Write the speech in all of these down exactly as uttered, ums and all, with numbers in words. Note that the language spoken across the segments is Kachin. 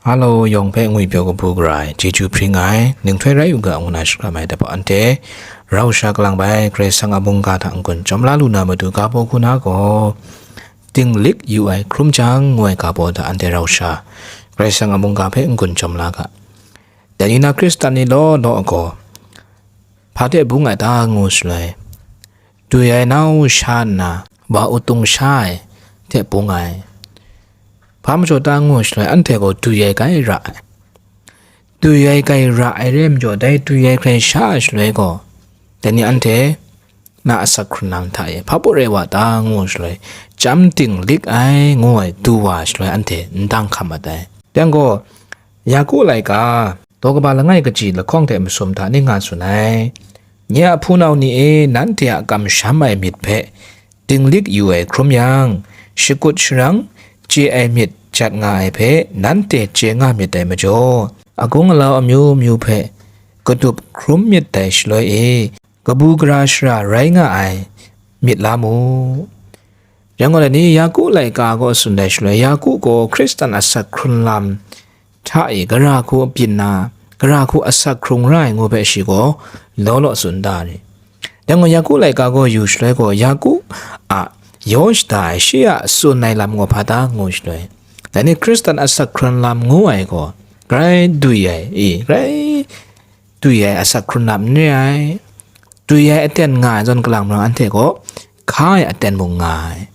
Halo, yawng hpe ngwi pyaw kabu gara ai, chyeju hpring ai, ninghtoi rai u ga, ngu na shakram ai, dai hpa ante, rau sha kalang bai, Karai Kasang a mungga hta n-gun chyawm la lu na matu ga baw hku na gaw, dinglik yu ai hkrum jang, ngu ai ga baw hta ante rau sha, Karai Kasang a mungga hpe n-gun chyawm la ga. Dai ni na Hkristan ni law law gaw, hpa hte bung ai ta ngu shaloi, dui ai nau sha nna, wa utung sha ai hte bung ai. Hpa majaw ta ngu shaloi, anhte gaw dui ai gai ra ai. Dui ai gai ra ai re majaw, dai dui ai hkrai sha ai shaloi gaw, dai ni anhte na asak hkrun lam hta e hpa baw rai wa ta ngu shaloi, chyam dinglik ai ngu ai du wa shaloi, anhte n dang hkam mat ai. Yang gaw, Yaku laika, daw kaba langai kaji lahkawng hte masum hta ning nga tsun ai. Nye a hpunau ni e, nanhte a kamsham ai myit hpe dinglik yu ai hkrum yang, shakut sharang chye ai myit jat nga ai hpe nanhte chye nga myit dai majaw, agung alau amyu myu hpe kadup hkrum myit dai shaloi e, kabu gara shara rai nga ai myit la mu. Yang gaw, dai ni Yaku laika gaw tsun dai shaloi, Yaku gaw Hkristan asak hkrun lam hta e gara hku byin na, gara hku asak hkrung ra ai ngu hpe shi gaw law law tsun da ai. Yang gaw, Yaku laika gaw yu shaloi gaw, Yaku a yaw shada ai shi a tsun ai lam gaw hpa ta ngu shaloi, dai ni Hkristan asak hkrun lam ngu ai gaw, grai dui ai, i, grai dui ai asak hkrun lam n re ai. Dui ai aten nga ai zawn, kalang marang anhte gaw hka ai aten mung nga ai.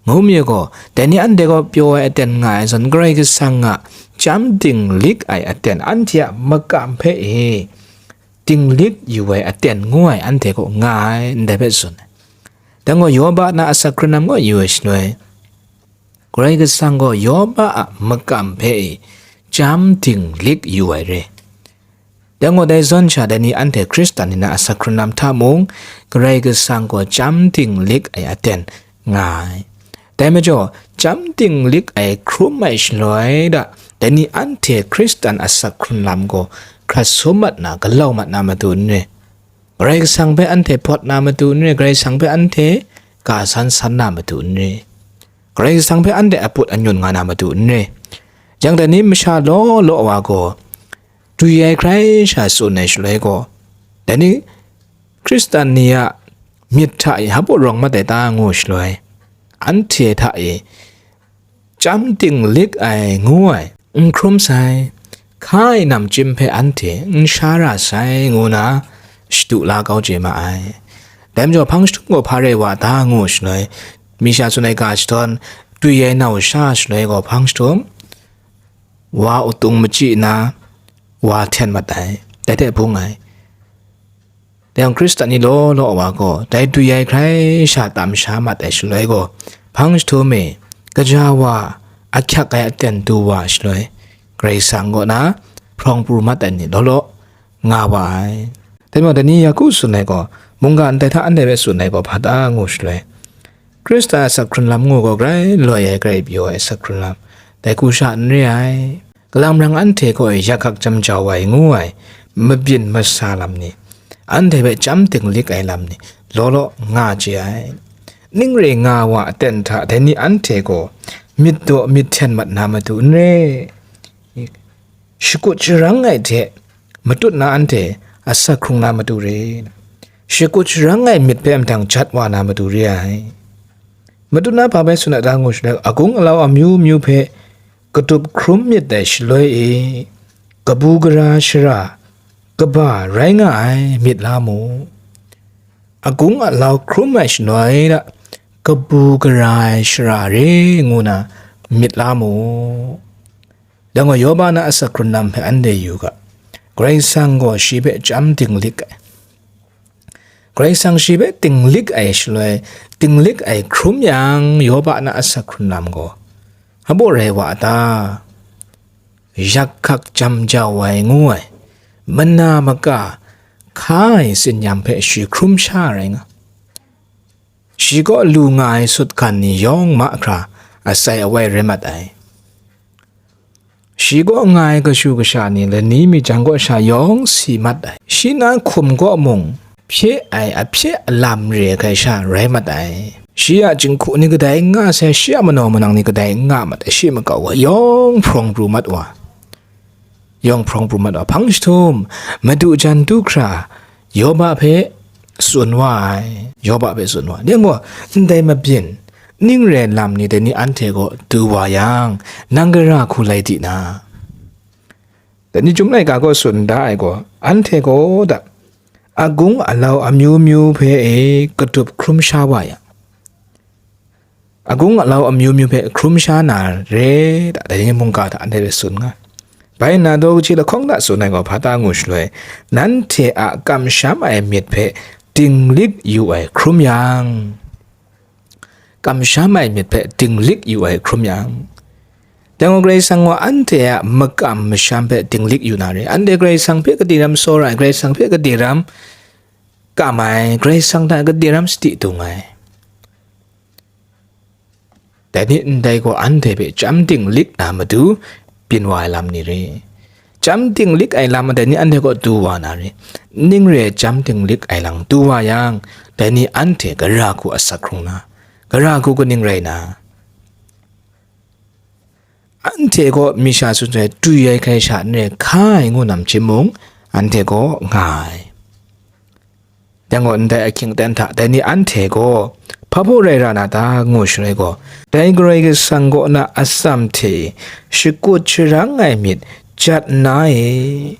Ngu mi gaw, dai ni anhte gaw pyaw ai aten nga ai zawn, Karai Kasang a chyam dinglik ai aten anhte a makam hpe e dinglik yu ai aten ngu ai anhte gaw nga ai, ndai hpe tsun ai. Dang gaw, Yoba na asak hkrun lam gaw yu ai shaloi, Karai Kasang gaw Yoba a makam hpe e chyam dinglik yu ai re. Dang gaw, dai zawn sha, dai ni anhte Hkristan ni na asak hkrun lam hta mung, Karai Kasang gaw chyam dinglik ai aten nga ai. Dai majaw, chyam dinglik ai hkrum ai shaloi da, dai ni anhte Hkristan asak hkrun lam gaw hkrat sum mat na, galau mat na matu n re. Karai Kasang hpe anhte pawt na matu n re, Karai Kasang hpe anhte ga san san na matu n re, Karai Kasang hpe anhte aput anyun nga na matu n re. Yang dai ni masha law law wa gaw, dui ai hkrai sha tsun ai shaloi gaw, dai ni Hkristan ni a myit hta e hpa rawng mat ai ta ngu shaloi, anhte hta e chyam dinglik ai ngu ai, n hkrum sai, hka ai namchyim hpe anhte n sha ra sai, ngu na shadu la kau chye ma ai. Dai majaw, hpang jahtum gaw hpa rai wa ta ngu shaloi, mi sha tsun ai ga shadawn, dui ai nau sha shaloi gaw hpang jahtum, wa utung machyi na, wa hten mat ai, dai hte bung ai. Dai yang Hkristan ni law law wa gaw, dai dui ai hkrai sha tam sha mat ai shaloi gaw, hpang jahtum e, kaja wa ahkyak ai aten du wa shaloi, Karai Kasang kaw na hprawng pru mat ai ni law law nga wa ai. Dai majaw, dai ni Yaku tsun ai gaw, mungga ndai hta anhte hpe tsun ai gaw hpa ta ngu shaloi, Hkristan a asak hkrun lam ngu gaw, grai loi ai, grai pyaw ai asak hkrun lam, dai hku sha n re ai. Kalang marang anhte kaw e yak hkak jam jau ai ngu ai mabyin masa lam ni, anhte hpe chyam dinglik ai lam ni, law law nga chye ai. Ning rai nga wa aten hta dai ni anhte gaw myit daw myit hten mat na matu n re. Shakut sharang ai hte matut na anhte asak hkrung na matu re. Shakut sharang ai myit hpe mahtang jat wa na matu re ai. Matut na hpa bai tsun a ta ngu shaloi, agung alau amyu myu hpe katup hkrum myit dai shaloi e, kabu gara shara kaba rai nga ai myit la mu. Agung alau hkrum ai shaloi da, kabu gara ai shara re ngu na myit la mu. Dang gaw, Yoba na asak hkrun lam hpe anhte yu ga, Karai Kasang gaw shi hpe chyam dinglik ai. Karai Kasang shi hpe dinglik ai shaloi, dinglik ai hkrum yang, Yoba na asak hkrun lam gaw, hpa baw rai wa a ta? Yak hkak jam jau ai ngu ai, mana maka hka ai tsin-yam hpe shi hkrum sha rai nga. Shi kaw lu nga ai sutgan ni yawng mahkra asai awai rai mat ai. Shi kaw nga ai kashu kasha ni lani mi jang kaw sha yawng si mat ai. Shi na hkum kaw mung, hpye ai ahpye alam re ai hkrai sha rai mat ai. Shi a jinghku ni kadai n nga sai, shi a manaw manang ni kadai n nga mat ai, shi makau wa yawng hprawng pru mat wa. yawng hprawng pru mat wa hpang jahtum, madu jan du hkra, Yoba hpe tsun wa ai, Yoba hpe tsun wa ai. Dai gaw, ndai mabyin, ning re lam ni dai ni anhte gaw du wa yang, nang gara hku lai di na? Dai ni Chyum laika gaw tsun da ai gaw, anhte gaw da, agung alau amyu myu hpe e kadup hkrum sha wa yang, agung alau amyu myu hpe hkrum sha na re, da, dai ni mungga hta anhte hpe tsun nga. Bai nna, daw kaji lahkawng hta tsun ai gaw hpa ta ngu shaloi, nanhte a kamsham ai myit hpe dinglik yu ai hkrum yang, kamsham ai myit hpe dinglik yu ai hkrum yang, dai gaw Karai Kasang gaw anhte a makam masham hpe dinglik yu na re. Anhte Karai Kasang hpe kade ram tsawra ai, Karai Kasang hpe kade ram kam ai, Karai Kasang hta kade ram sadi dung ai. Dai ni ndai gaw anhte hpe chyam dinglik na matu byin wa ai lam ni re. Chyam dinglik ai lam dai ni anhte gaw du wa na re. Ning re chyam dinglik ai lam du wa yang, dai ni anhte gara hku asak hkrung na, gara hku kaning rai na? Anhte gaw mi sha tsun sai, twi ai hkrai sha n re hkai ngu nam hkying mung, anhte gaw nga ai. Dai gaw ndai ahkying aten hta dai ni anhte gaw hpa baw rai ra na ta ngu shaloi gaw, dai Karai Kasang kaw na atsam hte shakut sharang ai myit jat nna e.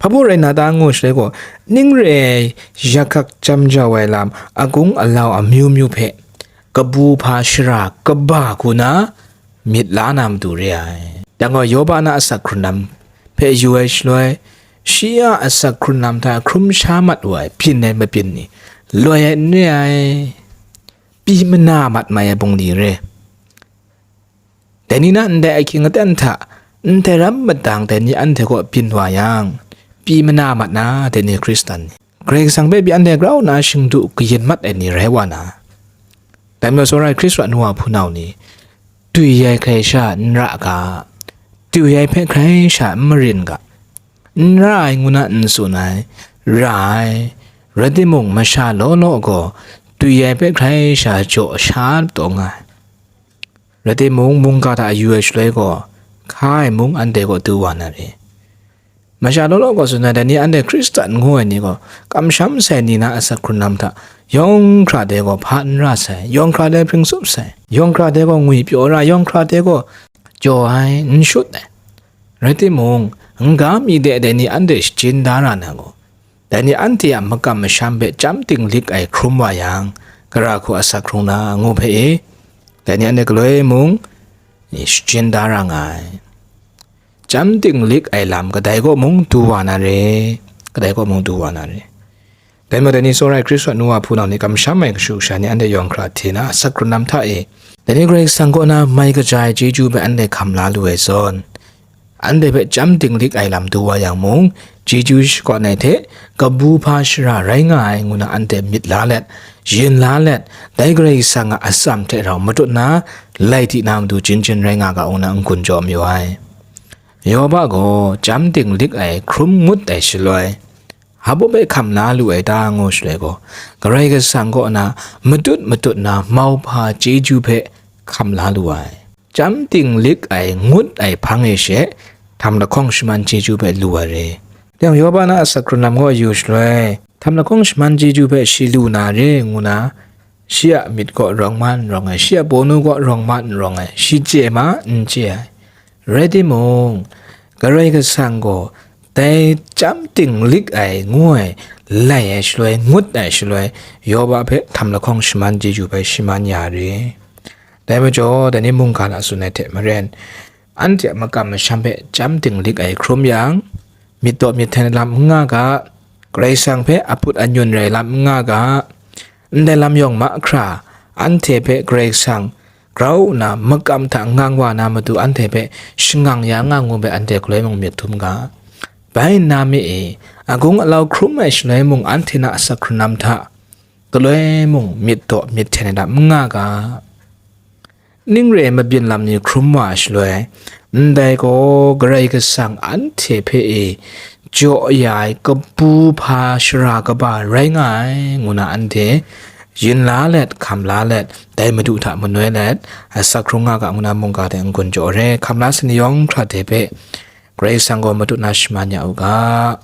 Hpa baw rai na ta ngu shaloi gaw, ning re ai yak hkak jam jau ai lam, agung alau amyu myu hpe kabu hpa shara kaba hku na myit la na matu re ai. Dang gaw, Yoba na asak hkrun lam hpe yu ai shaloi, shi a asak hkrun lam hta hkrum sha mat wa ai byin ai mabyin ni, loi ai n re ai, pyi mana mat mai ai bungli re. Dai ni na ndai ahkying aten hta ndai ram madang dai ni anhte kaw byin wa yang, pyi mana mat na dai ni Hkristan ni, Karai Kasang hpe pyi anhte grau nna shingdu kayin mat ai ni rai wa na, dai majaw sawra ai Hkristu a nu wa hpunau ni, twi ai hkrai sha n ra ga, twi ai hpe hkrai sha n marin ga, n ra ai ngu na n tsun ai, ra ai, rai timung, masha law law gaw twi ai hpe hkrai sha jaw sha taw nga ai. Rai timung, mungga hta yu ai shaloi gaw, hka ai mung anhte kaw du wa na re. Masha law law gaw tsun ai, dai ni anhte Hkristan ngu ai ni gaw, kamsham sai ni na asak hkrun lam hta, yawng hkra de gaw hpa n ra sai, yawng hkra de hpring tsup sai, yawng hkra de gaw ngwi pyaw ra, yawng hkra de gaw jaw ai, n shut ai. Rai timung, n-ga mi de dai ni anhte shajin da ra na gaw, dai ni anhte a makam masham hpe chyam dinglik ai hkrum wa yang, gara hku asak hkrung na ngu hpe e, dai ni anhte galoi mung shajin da ra nga ai. Chyam dinglik ai lam kadai kaw mung du wa na re, kadai kaw mung du wa na re. Dai majaw dai ni tsawra ai Hkristu a nu wa hpunau ni, kamsham ai kashu kasha ni anhte yawng hkra hte na asak hkrun lam hta e, dai ni Karai Kasang kaw na mai kaja ai chyeju hpe anhte hkam la lu ai zawn, anhte hpe chyam dinglik ai lam du wa yang mung, chyeju shakawn ai hte kabu hpa shara rai nga ai ngu na anhte myit la let, yin la let, dai Karai Kasang a atsam hte rau matut na, lai di na matu jin jin rai nga ga, ngu na n-gun jaw mayu ai. Yoba gaw chyam dinglik ai hkrum ngut ai shaloi, hpa baw hpe hkam la lu ai ta ngu shaloi gaw, Karai Kasang kaw na matut matut na mauhpa chyeju hpe hkam la lu ai. Chyam dinglik ai ngut ai hpang e she, htam lahkawng shaman chyeju hpe lu ai re. Yang Yoba na asak hkrun lam gaw yu shaloi, htam lahkawng shaman chyeju hpe shi lu na re ngu na, shi a myit gaw rawng ma n rawng ai, shi a bawnu gaw rawng ma n rawng ai, shi chye ma n chye ai. Rai timung, Karai Kasang gaw dai chyam dinglik ai ngu ai, lai ai shaloi, ngut ai shaloi, Yoba hpe htam lahkawng shaman chyeju hpe shaman ya re. Dai majaw, dai ni mungga hta tsun ai hte maren, anhte a makam masham hpe chyam dinglik ai hkrum yang, myit daw myit hten ai lam n nga ga, Karai Kasang hpe aput anyun rai lam n nga ga, ndai lam yawng mahkra, anhte hpe Karai Kasang grau nna makam hta ngang wa na matu anhte hpe shangang ya nga ngu hpe anhte galoi mung myit htum ga. Bai nna mi e, agung alau hkrum ai shaloi mung anhte na asak hkrun lam hta galoi mung myit daw myit hten ai lam n nga ga. Ning re ai mabyin lam ni hkrum wa ai shaloi, ndai gaw Karai Kasang anhte hpe e jaw ya ai kabu hpa shara kaba rai nga ai, ngu na anhte yin la let, hkam la let, dai Madu hta manoi let, asak hkrung nga ga, ngu na mungga hte n-gun jaw re. Hkam la sa ni yawng hkra hte hpe, Karai Kasang gaw matut na shaman ya u ga.